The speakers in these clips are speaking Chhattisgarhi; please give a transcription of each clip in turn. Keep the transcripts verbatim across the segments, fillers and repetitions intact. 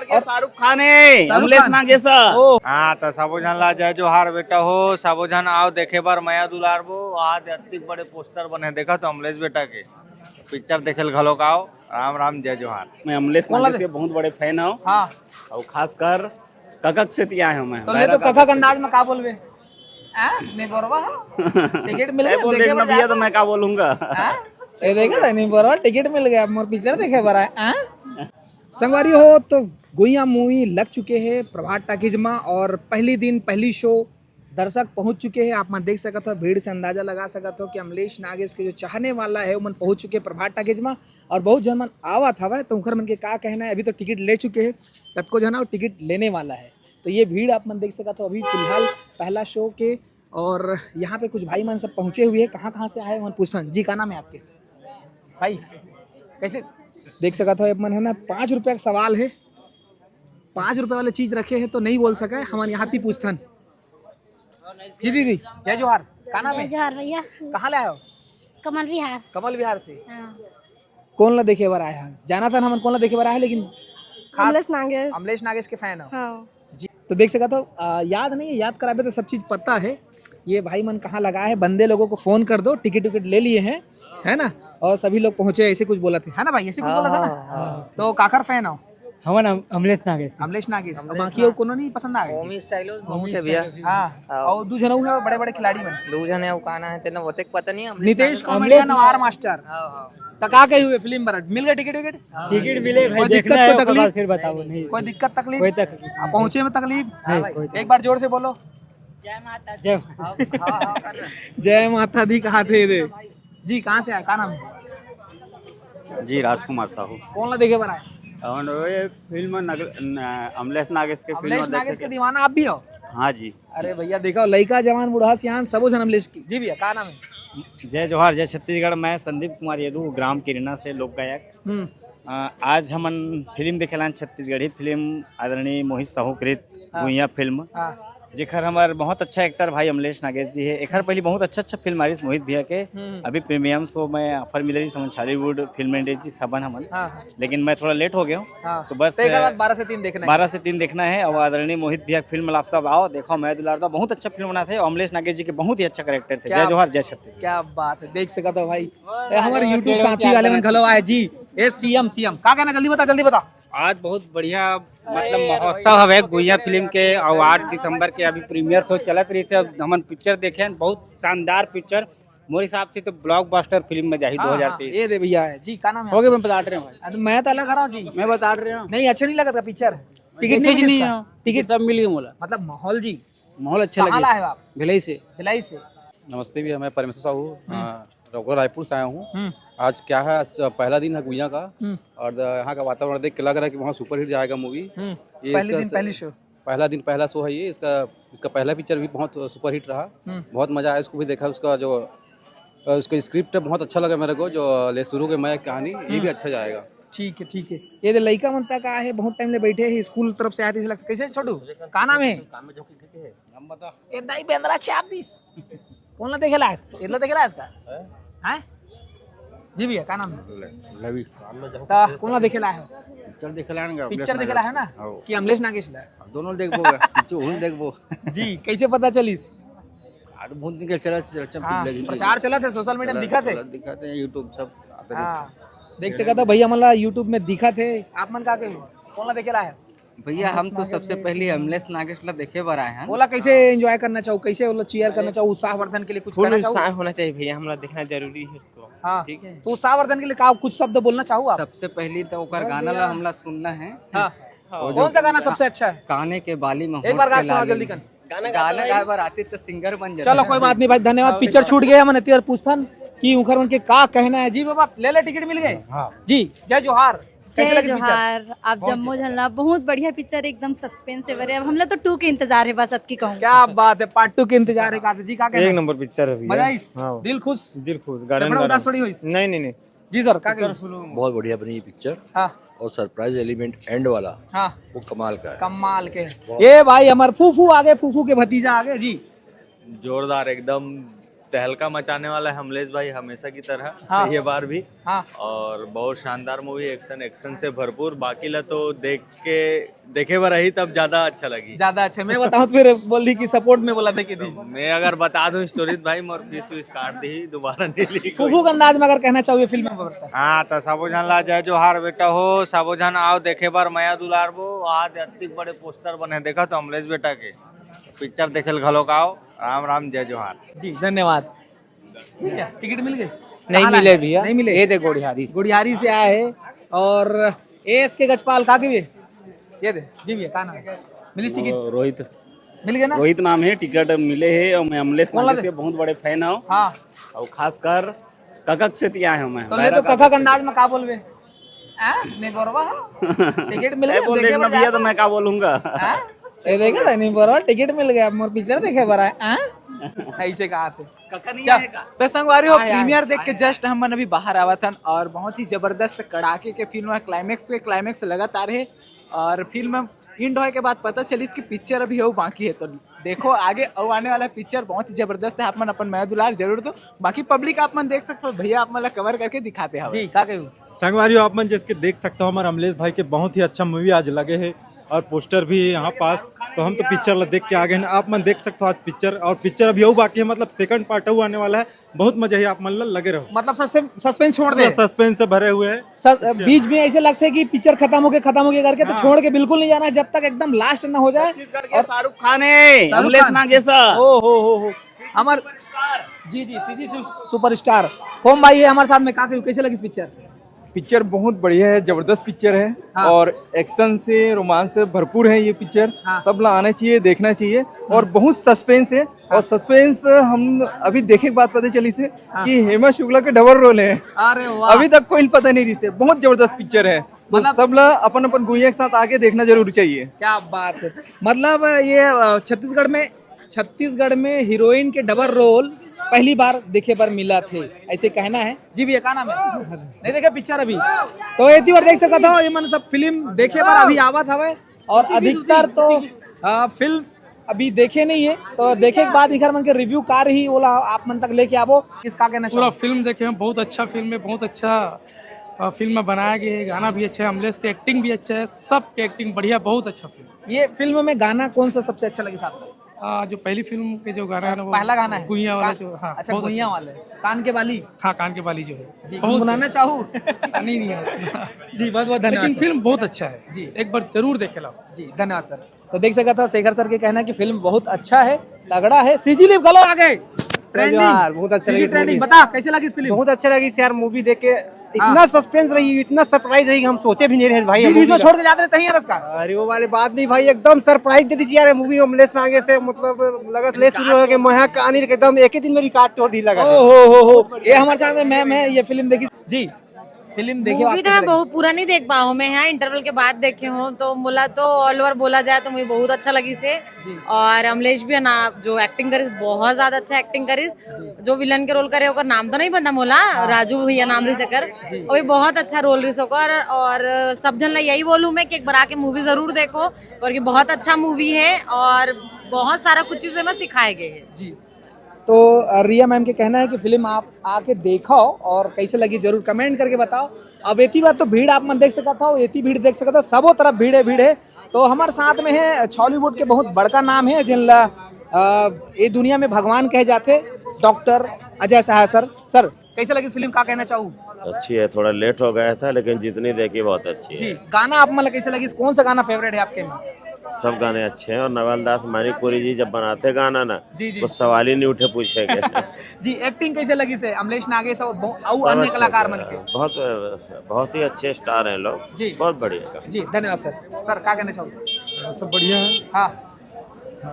शाहरुख खान है, शाहरुख अमलेश खान। नागेश। ओ। हाँ, तो सबो झन ला जय जोहार बेटा हो, सबो झन आओ देखे बर मया दुलार बो। आज अतिक बड़े पोस्टर बने, देखा तो अमलेश बेटा के पिक्चर देखे ल घलो का आओ। राम राम, जय जोहार। मैं अमलेश कौन नागेश लगे? के बहुत बड़े फैन हूँ। हाँ। और खासकर ककक से तिया है मैं। तो ले तो ककक अंदाज में का बोलबे? हाँ? नहीं बोलबा हो? टिकट मिल गया, बोल देखे देख बर भैया, तो जाते। मैं का बोलूंगा? हाँ? ये देखे था, नहीं बोलबा, टिकट मिल गया, मोर पिक्चर देखे बर आए। हाँ? संगवारी हो, तो गुइया मूवी लग चुके हैं प्रभात टाकीज में और पहली दिन पहली शो दर्शक पहुंच चुके हैं। आप मन देख सकत हो, भीड़ से अंदाजा लगा सकत हो कि अमलेश नागेश के जो चाहने वाला है, वो मन पहुंच चुके हैं प्रभात टाकीज में। और बहुत झन मन आवत हवय, तो उनकर मन के का कहना है, अभी तो टिकट ले चुके हैं, कतको झन अउ टिकट लेने वाला है। तो ये भीड़ आप मन देख सकत हो, अभी फिलहाल पहला शो के। और यहाँ पे कुछ भाई मन सब पहुँचे हुए हैं, कहाँ कहाँ से आए हैं, मन पूछथन। जी, का नाम है आपके? भाई, कैसे? देख सकत हो, ये मन है ना, पाँच रुपया का सवाल है, पाँच रुपया वाले चीज रखे हैं तो नहीं बोल सका है, हमन यहाँ ती पूछथन। जी दीदी, जय जोहार, का नाम जय है? जोहार भैया। कहाँ ले आए हो? कमल विहार। कमल विहार से। हाँ। कौन ला देखे बर आए हैं? जाना था ना हमन कौन ला देखे बर आए हैं, लेकिन खास अमलेश नागेश। अमलेश नागेश के फैन हो। हाँ। जी, तो देख सकत हो, आ, याद नहीं है, याद कराबे तो सब चीज पता है। ये भाई मन कहाँ लगा है, बंदे लोगों को फोन कर दो, टिकट विकेट ले लिए हैं, है ना? और सभी लोग पहुंचे, ऐसे कुछ बोला थे, है ना भाई? ऐसे कुछ हाँ, बोला था ना? हाँ, हाँ। तो काकर फैन हो? हमन अम-, अमलेश नागेश। अमलेश नागेश। और अमलेश बाकी नागेश। वो कोनो नहीं पसंद आ गए? ओमी स्टाइल बहुत है भैया। हाँ। हाँ। और दू झन अउ है बड़े-बड़े खिलाड़ी मन। दू झन है, वो का नाम है, तेना ओतेक पता नहीं है, अमलेश नितेश नागेश। कॉमेडियन अमलेश और आर मास्टर। हाँ, हाँ। तो का कही हुए फिल्म बर? मिल गए टिकट विकेट? हाँ। टिकट मिले भाई, कोई देखना दिक्कत है, तो ओकर बाद तकलीफ? फिर बताओ। नहीं। कोई दिक्कत तकलीफ? कोई तकलीफ। आप पहुँचे में तकलीफ? नहीं, हाँ भाई। कोई तकलीफ। एक बार जोर से बोलो। जय माता दी। जय हाँ, हाँ, हाँ, कर रहे हैं। जय माता दी कहा थे दे। जी, कहाँ से आए? का नाम है? जी, राजकुमार साहू। कौन ला देखे बर आए? और ये फिल्म नग-, न-, अमलेश नागेश के फिल्म अमलेश देखे नागेश के के। दीवाना आप भी हो? हाँ जी। अरे भैया, देखो, लइका, जवान, बूढ़ा, सियान, सबो झन अमलेश की। जी भैया, का नाम है? जय जोहार, जय छत्तीसगढ़। मैं संदीप कुमार यदु, ग्राम किरना से लोक गायक। हम्म। अ, आज हमन फिल्म देखे लान छत्तीसगढ़ी फिल्म, आदरणीय मोहित साहू कृत हाँ। गुइया फिल्म, हाँ। जेखर हमर बहुत अच्छा एक्टर भाई अमलेश नागेश जी है। एखर पहले बहुत अच्छा अच्छा फिल्म आरिस मोहित भैया के। हम्म। अभी प्रीमियम शो में ऑफर मिले रहिस हमन छॉलीवुड फिल्म इंडस्ट्री सबन हमन। हाँ, हाँ। लेकिन मैं थोड़ा लेट हो गया हूँ। हाँ। तो बस, तो एकर बाद बारह से तीन देखना है। बारह से तीन देखना है। और आदरणीय मोहित भैया फिल्म ला आप सब आओ, देखो, मैं दुलार दा, बहुत अच्छा फिल्म बनाथे। अमलेश नागेश जी के बहुत ही अच्छा कैरेक्टर थे। क्या, जय जोहार, जय छत्तीसगढ़। क्या बात है, देख सकत हो भाई, ये हमारे YouTube साथी वाले मन घलो आए जी। ए सीएम, सीएम का कहना, जल्दी बता, जल्दी बता। आज बहुत बढ़िया, मतलब, महोत्सव हवे गुइया फिल्म के, और आठ दिसंबर के अभी प्रीमियर शो चलत रही से, हमन पिक्चर देखे, बहुत शानदार पिक्चर। मोर हिसाब से तो ब्लॉकबस्टर फिल्म में जाही हाँ, दो हज़ार तेईस। हाँ, ये दे भैया है जी, का नाम है? हो गए, मैं बता रहे हूँ भाई। अरे, मैं तो अलग आ रहा हूँ जी। मैं बता रहे हूँ। नहीं, अच्छा नहीं लगा था पिक्चर। टिकट नहीं मिला इसका? टिकट सब मिल गए मोला। मतलब माहौल जी। माहौल अच्छा लगे। कहाँ ला है आप? भिलाई से। भिलाई से। नमस्ते भैया, मैं परमेश्वर साहू, हम्म। अ, रघुवर रायपुर से आया हूँ। हम्म। आज क्या है, आज पहला दिन है गुइया का। हम्म। और द-, यहाँ का वातावरण देख के लग रहा है कि वहाँ सुपरहिट जाएगा मूवी। हम्म। ये पहले इसका दिन स-, पहली शो। पहला दिन पहला शो है ये, इसका, इसका पहला पिक्चर भी बहुत सुपरहिट रहा। हम्म। बहुत मजा आया इसको भी देखा, उसका जो, अ, उसका स्क्रिप्ट बहुत अच्छा लगा मेरे को, जो ले शुरू के मैं कहानी, ये भी हम्म। अच्छा जाएगा। ठीक है, ठीक है। ये दे लइका मन तक आए है, बहुत टाइम ले बैठे हैं, स्कूल तरफ से आए थे, ऐसे लगता। कैसे छोटू, का नाम है? नाम बता। ए दाई बेंदरा छाप दिस। कौन ला देखे लास? एला देखे लास का? हैं? हैं? जी भैया, का नाम है? रवि। ता कौन ला देखे ला है? पिक्चर देखे ला है ना, पिक्चर देखे ला है ना? हाँ। कि अमलेश नागेश ला? दोनों देखबो, पिक्चर उन देखबो। जी, कैसे पता चलिस? आज बहुत दिन के चला, चर्चा हाँ, लगी। प्रचार चला थे, सोशल मीडिया में चला, दिखा थे। चला, दिखा थे, YouTube सब आते हाँ, रहते। देख सकत हो भैया, हमन ला YouTube में दिखा थे। आप मन का कहे? कौन ला देखे ला है? भैया, हम तो सबसे पहले अमलेश नागेश ला देखे बर आए हैं। ओला कैसे एंजॉय करना चाहू, कैसे ओला चीयर करना चाहू, उत्साहवर्धन के लिए कुछ फुल कहना चाहू? उत्साह होना चाहिए भैया, हमला देखना जरूरी है उसको। हाँ, ठीक है। तो उत्साहवर्धन के लिए का कुछ शब्द बोलना चाहू आप? सबसे पहले तो ओकर गाना ला हमला सुनना है। हाँ। वो जो कौन सा गाना सबसे अच्छा है? काने के बाली में एक बार होठ गा के सुनाओ लाली। जल्दी कर। गाना गाए बर आती तो सिंगर बन जाता। चलो, कोई बात नहीं भाई, धन्यवाद। पिक्चर छूट गया, हमन एती बार पूछथन कि उखर मन के का कहना है। जी बाबा, ले ले, टिकट मिल गए। हाँ। जी, जय जोहार। कैसे जय लगिस पिक्चर? जोहार, आप जम्मो झन ला बहुत बढ़िया पिक्चर, एकदम सस्पेंस है बरे। अब हमला तो टू के इंतजार है, बस अतकी कहूँ। क्या बात है, पार्ट टू के इंतजार है। का जी, का कहना एक है? नंबर पिक्चर है भैया। मजा आइस? हाँ। दिल खुश? दिल खुश, गार्डन फेफड़ा उदास गार्डन। थोड़ी होइस? नहीं, नहीं, नहीं। जी सर, का पिक्चर कही? फुल बहुत बढ़िया बनी ये पिक्चर। हाँ। और सरप्राइज एलिमेंट एंड वाला, हाँ। वो कमाल का है। कमाल के। बहुत। ये भाई हमारे फूफू आ गए, फूफू के भतीजा आ गए जी। जोरदार एकदम। तहलका मचाने वाला है अमलेश भाई, हमेशा की तरह हाँ। ये बार भी। हाँ। और बहुत शानदार मूवी, एक्शन, एक्शन से भरपूर। बाकी ला तो देख के, देखे बर रही, तब ज्यादा अच्छा लगी। ज्यादा अच्छा। मैं बताऊँ तो फिर बोल दी कि सपोर्ट में बोला था कि दी। मैं अगर बता दूं स्टोरी, भाई मोर फीस वीस काट दी, दोबारा नहीं ली। फुफू के अंदाज में अगर कहना चाहूँ ये फिल्म में बता। हाँ, तो सबो झन ला जय जोहार बेटा हो। सबो झन आओ देखे बर मया दुलार बो। आज अतिक बड़े पोस्टर बने, देखा तो अमलेश बेटा के पिक्चर देखे ल घलोक आओ। राम राम, जय जोहार। जी, धन्यवाद। ठीक है, टिकट मिल गई? नहीं कहाँ मिले लाए? भैया। नहीं मिले? ये दे गोड़ियारी। गुड़ियारी से आए हैं। और ए एस के गजपाल, कहाँ के भी? ये दे जी भैया, कहाँ नाम है? मिली टिकट? रोहित। मिल गया ना? रोहित नाम है, टिकट मिले है और मैं अमलेश बोला नागेश दे। के बहुत बड़े फैन हूँ। हाँ। और खासकर ककक से तिया है मैं। तो ले तो ककक अंदाज में का बोलबे? हाँ? नहीं बोलबा? टिकट मिल गया, बोल देखे देना बर भैया, जाता। तो मैं का बोलूंगा? हाँ? ये देखे था, नहीं बोलबा, टिकट मिल गया, मोर पिक्चर देखे बर आए। हाँ? ऐसे कहा थे। ककक नहीं क्या? आएगा? तो संगवारी हो, आए, आए, प्रीमियर देख के आए। जस्ट हमन अभी बाहर आवत हन और बहुत ही जबरदस्त कड़ाके के फिल्म है, क्लाइमैक्स पे क्लाइमैक्स लगातार है। और फिल्म एंड होए के बाद पता चलिस कि पिक्चर अभी अउ बाकी है, तो देखो आगे अउ आने वाला पिक्चर बहुत ही जबरदस्त है। आप मन अपन मया दुलार जरूर दो। बाकी पब्लिक आप मन देख सकते हो, भैया आप मन ला कवर करके दिखाते हैं। जी, का कहू? संगवारी हो, आप मन जैसे कि देख सकते हो, हमारे अमलेश भाई के बहुत ही अच्छा मूवी आज लगे है और पोस्टर भी है यहाँ पास। तो हम तो पिक्चर ला देख के आ गए हैं। आप मन देख सकते हो आज पिक्चर, और पिक्चर अभी अउ बाकी है, मतलब सेकंड पार्ट अउ आने वाला है। बहुत मजा है, आप मन ला लगे रहो। मतलब सस्पेंस छोड़ दे। पूरा सस्पेंस से भरे हुए है। सस, बीच में ऐसे लगते है कि पिक्चर खत्म हो गया, खत्म हो गया करके, तो हाँ। छोड़ के बिल्कुल नहीं जाना है जब तक एकदम लास्ट ना हो जाए। छत्तीसगढ़ के शाहरुख खान है, शाहरुख अमलेश खान। नागेश। ओ हो हो हो। हमार जी जी, सीधी सु-, सुपरस्टार। कौन भाई है हमारे साथ में, का कहू, कैसे लगी पिक्चर? पिक्चर बहुत बढ़िया है, जबरदस्त पिक्चर है। हाँ। और एक्शन से, रोमांस से भरपूर है ये पिक्चर। हाँ। सब ला आना चाहिए, देखना चाहिए। और बहुत सस्पेंस है। और सस्पेंस हम अभी देखे के बाद पता चली से हाँ। कि हेमा शुक्ला के डबल रोल है। अरे वाह। अभी तक कोई पता नहीं रही से। बहुत जबरदस्त पिक्चर है। तो मतलब सब ला अपन अपन गुइया के साथ आके देखना जरूर चाहिए। क्या बात है। मतलब ये अ, छत्तीसगढ़ में, छत्तीसगढ़ में हीरोइन के डबल रोल पहली बार देखे बर मिला थे, ऐसे कहना है। जी भैया, का नाम है? नहीं देखे पिक्चर अभी? तो एती बार देख सकत हो, ये मन सब फिल्म देखे बर अभी आवत हवे। और अधिकतर तो अ, फिल्म अभी देखे नहीं है, तो देखे के बाद इखर मन के रिव्यू का रही, ओला आप मन तक लेके आबो। किस का कहना पूरा चाहो? फिल्म देखे हैं, बहुत अच्छा फिल्म है, बहुत अच्छा अ, फिल्म में बनाया गया है। गाना भी अच्छा है, अमलेश की एक्टिंग भी अच्छा है, सब की एक्टिंग बढ़िया, बहुत अच्छा फिल्म। ये फिल्म में गाना कौन सा सबसे अच्छा लगे साथ में? आ, जो पहली फिल्म के जो गाना है ना, वो पहला गाना है? गुइया वाला कान- जो, हाँ, अच्छा, बहुत गुइया अच्छा। वाले, कान के बाली। हाँ, कान के बाली जो है। जी, बहुत गुनगुनाना चाहू? नहीं, नहीं है। जी, बहुत बहुत धन्यवाद लेकिन सर। फिल्म बहुत अच्छा है। जी। एक बार जरूर देखे ला। जी, धन्यवाद सर। तो देख सकत हो, शेखर सर के कहना है कि फिल्म बहुत अच्छा है, तगड़ा है। सीजी लिप गलो आगे, ट्रेंडिंग। यार, बहुत अच्छा सीजी लगी इस ट्रेंडिंग। movie। बता, कैसे लगी इस फिल्म? बहुत अच्छा लगी यार, मूवी देख के। इतना सस्पेंस रही, इतना सरप्राइज रही, हम सोचे भी नहीं रहे भाई। बीच बीच में छोड़ के जाते रहे, तहीं रस का। अरे, वो वाली बात नहीं भाई, एकदम सरप्राइज दे दीजिए यार। मूवी अमलेश नागेश से, मतलब, लगत ले शुरू हो गए, महा कहानी एकदम एक ही दिन में रिकॉर्ड तोड़ दी लगा। ओ हो हो हो, ये हमारे साथ में मैम है, ये फिल्म देखी जी, फिल्म देखी? मूवी तो मैं बहुत पूरा नहीं देख पाया हूँ, मैं यहाँ इंटरवल के बाद देखे हूँ। तो मुला तो ऑल ओवर बोला जाए तो मुझे बहुत अच्छा लगी से। और अमलेश भी है ना, जो एक्टिंग करिस, बहुत ज्यादा अच्छा एक्टिंग करिस। जो विलन के रोल करे, ओकर नाम तो नहीं पता मोला, राजू भैया नाम रही सकर। वो भी बहुत अच्छा रोल रही सकर। और सब जन ला यही बोलूँ मैं कि एक बार आके मूवी जरूर देखो, और ये बहुत अच्छा मूवी है और बहुत सारा कुछ चीजें में सिखाए गए हैं। जी। तो अ, रिया मैम के कहना है कि फिल्म आप आके देखो और कैसे लगी जरूर कमेंट करके बताओ। अब एती बार तो भीड़ आप मन देख सकत हो, एती भीड़ देख सकत हो, सबो तरफ भीड़ है, भीड़ है। तो हमारे साथ में है छॉलीवुड के बहुत बड़का नाम है, जिनला अ, ये दुनिया में भगवान कहे जाते, डॉक्टर अजय सहाय सर। सर, कैसे लगी इस फिल्म, का कहना चाहू? अच्छी है, थोड़ा लेट हो गया था, लेकिन जितनी देखी बहुत अच्छी जी, है। गाना आप मतलब कैसे लगी, कौन सा गाना फेवरेट है आपके में? सब गाने अच्छे हैं, और नवल दास मानिकपुरी जी जब बनाते गाना ना, जी, जी। वो सवाल ही नहीं उठे पूछे के। जी, एक्टिंग कैसे लगी से अमलेश नागेश और बहु-, और सब अन्य अच्छे कलाकार थे। मन के? बहुत, बहुत ही अच्छे स्टार हैं लोग। जी। बहुत बढ़िया। जी, धन्यवाद सर। सर, का कहना चाहूँगा? सब बढ़िया है। हाँ,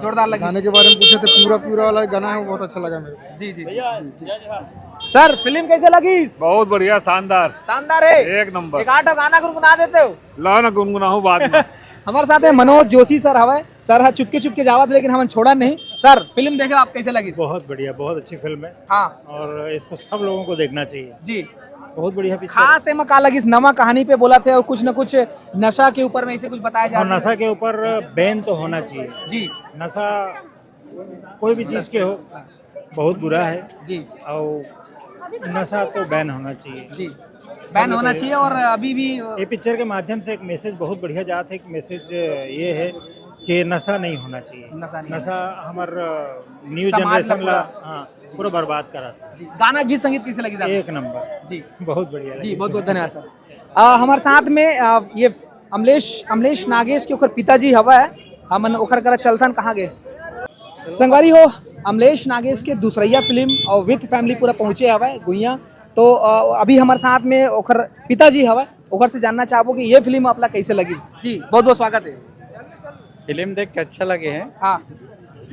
जोरदार लगी। गाने के बारे में पूछे तो पूरा पूरा वाला गाना है, वो बहुत अच्छा लगा मेरे को। जी जी जी जी। सर, फिल्म कैसे लगी? बहुत बढ़िया, शानदार। शानदार है। एक नंबर। एक आठ गाना गुनगुना देते हो? ला ना, गुनगुनाहूँ बाद में। हमारे साथ है मनोज जोशी सर हवे। सर हा चुपके चुपके जावत, लेकिन हमन छोड़ा नहीं। सर, फिल्म देखे, आप कैसे लगी? बहुत बढ़िया, बहुत अच्छी फिल्म है। हाँ। और इसको सब लोगों को देखना चाहिए। जी। बहुत बढ़िया पिक्चर। खास एमा का लगिस, नवा कहानी पे बोला थे और कुछ न कुछ नशा के ऊपर में इसे कुछ बताया जा और रहा है। नशा के ऊपर बैन तो होना चाहिए। जी। नशा कोई भी चीज के हो, बहुत बुरा है। जी। और नशा तो बैन होना चाहिए। जी, बैन होना चाहिए। और अभी भी ये पिक्चर के माध्यम से एक मैसेज बहुत बढ़िया जात है। एक मैसेज ये है कि नशा नहीं होना चाहिए। नशा नहीं होना चाहिए। हमार न्यू जनरेशन ला, हाँ, पूरा बर्बाद करा था। जी, गाना, गीत संगीत कैसे लगी साहब? एक नंबर। जी, बहुत बढ़िया लगी। जी, बहुत बहुत धन्यवाद सर। हमारे साथ में ये अमलेश अमलेश नागेश के ओकर पिताजी हवा है, हमन ओकर करा चलथन। कहाँ गए संगवारी हो? अमलेश नागेश के दूसरैया फिल्म और विथ फैमिली पूरा पहुँचे हवा है गुइया। तो अभी हमारे साथ में ओकर पिताजी हवा, ओकर से जानना चाहबो कि ये फिल्म आपला कैसे लगी। जी, बहुत बहुत स्वागत है। फिल्म देख के अच्छा लगे है। हाँ,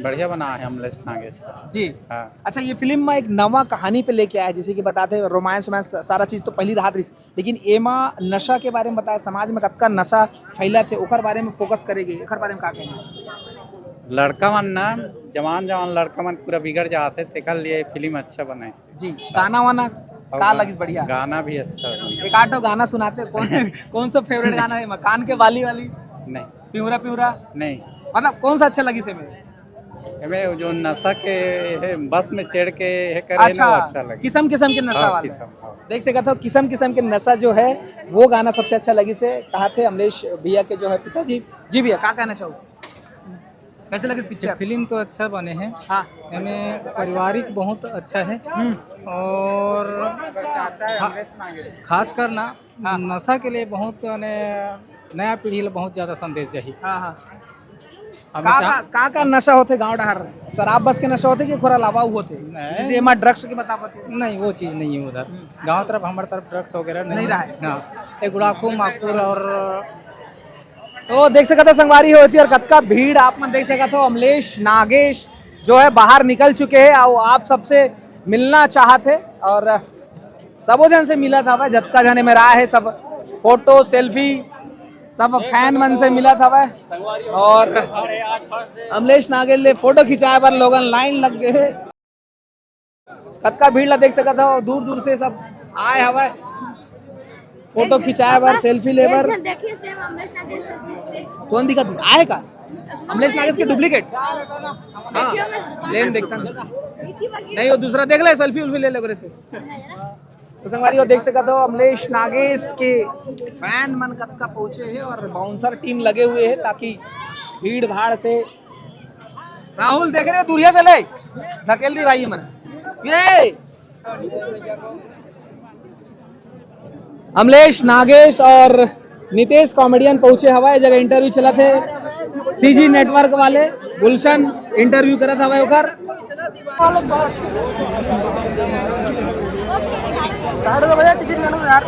बढ़िया बना है अमलेश नागेश। जी। हाँ। अच्छा, ये फिल्म में एक नवा कहानी पे लेके आया, जैसे कि बताते रोमांस वोमांस सारा चीज तो पहली राहत रही, लेकिन एमा नशा के बारे में बताया, समाज में कतका नशा फैला थे, ओकर बारे में फोकस करेगी, ओकर बारे में का कहना? लड़का मन ना, जवान जवान लड़का मन पूरा बिगड़ जाते, तेकर लिए फिल्म अच्छा बनाइस। जी, गाना वाना का लगिस? बढ़िया, गाना भी अच्छा है। एक आध गाना सुनाते, कौन कौन सा फेवरेट गाना है? मकान के बाली वाली? नहीं। पिउरा पिउरा? नहीं। मतलब कौन सा अच्छा लगिस एमे? एमे जो नशा के है, बस में चढ़ के है करे अच्छा, ना, वो अच्छा लगे। किसम किसम के नशा हाँ, वाले। किसम, हाँ। देख सकत हो, किसम किसम के नशा जो है, वो गाना सबसे अच्छा लगिस। कहा थे अमलेश भैया के जो है पिताजी। जी भैया, का कहना चाहो, कैसे लगिस पिक्चर? फिल्म तो अच्छा बने है। हाँ। एमे पारिवारिक बहुत अच्छा है। हम्म। और खा-, खासकर ना हाँ। नशा के लिए बहुत, माने, नया पीढ़ी ला बहुत ज्यादा संदेश जाही। हाँ, हाँ। का, का, का, का नशा होथे गांव डहर? शराब बस के नशा होथे कि ओखर अलावा होथे? नहीं। जैसे एमा ड्रग्स के बता पाते? नहीं, वो चीज नहीं है उधर। गांव तरफ, हमारे तरफ ड्रग्स वगैरह नहीं। नहीं रहा है। हाँ, एक गुड़ाखू, माखुर और तो देख सकत हो संगवारी होती और कतका भीड़ आप मन देख सकत हो। अमलेश नागेश जो है बाहर निकल चुके हैं और आप सबसे मिलना चाहत है और सबो झन से मिलत हवय, जतका झन एमे आए हे सब फोटो सेल्फी सब फैन मन से मिलत हवय। और अमलेश नागेश ले फोटो खिंचाए बर लोगन लाइन लग गए हे। कतका भीड़ ला देख सकत हव, दूर दूर से सब आए हवय फोटो खिंचाए बर, सेल्फी ले बर। कौन दिखत हे? आए का अमलेश नागेश के डुप्लीकेट? हाँ, लेन देखता ना। नहीं, वो दूसरा देख ले, सेल्फी उल्फी ले ले ओकरे से। तो संगवारी हो देख सकत हो अमलेश नागेश के फैन मन कतका पहुंचे हे और बाउंसर टीम लगे हुए हे ताकि भीड़ भाड़ से। राहुल देख रहे हो दूरिया से ले धकेल दी भाई मन ये। अमलेश नागेश और नितेश कॉमेडियन पहुंचे हवय, जगह इंटरव्यू चलत हे। सीजी नेटवर्क वाले गुलशन इंटरव्यू करत हवय ओकर। साढ़े दो बजे टिकट लेना यार।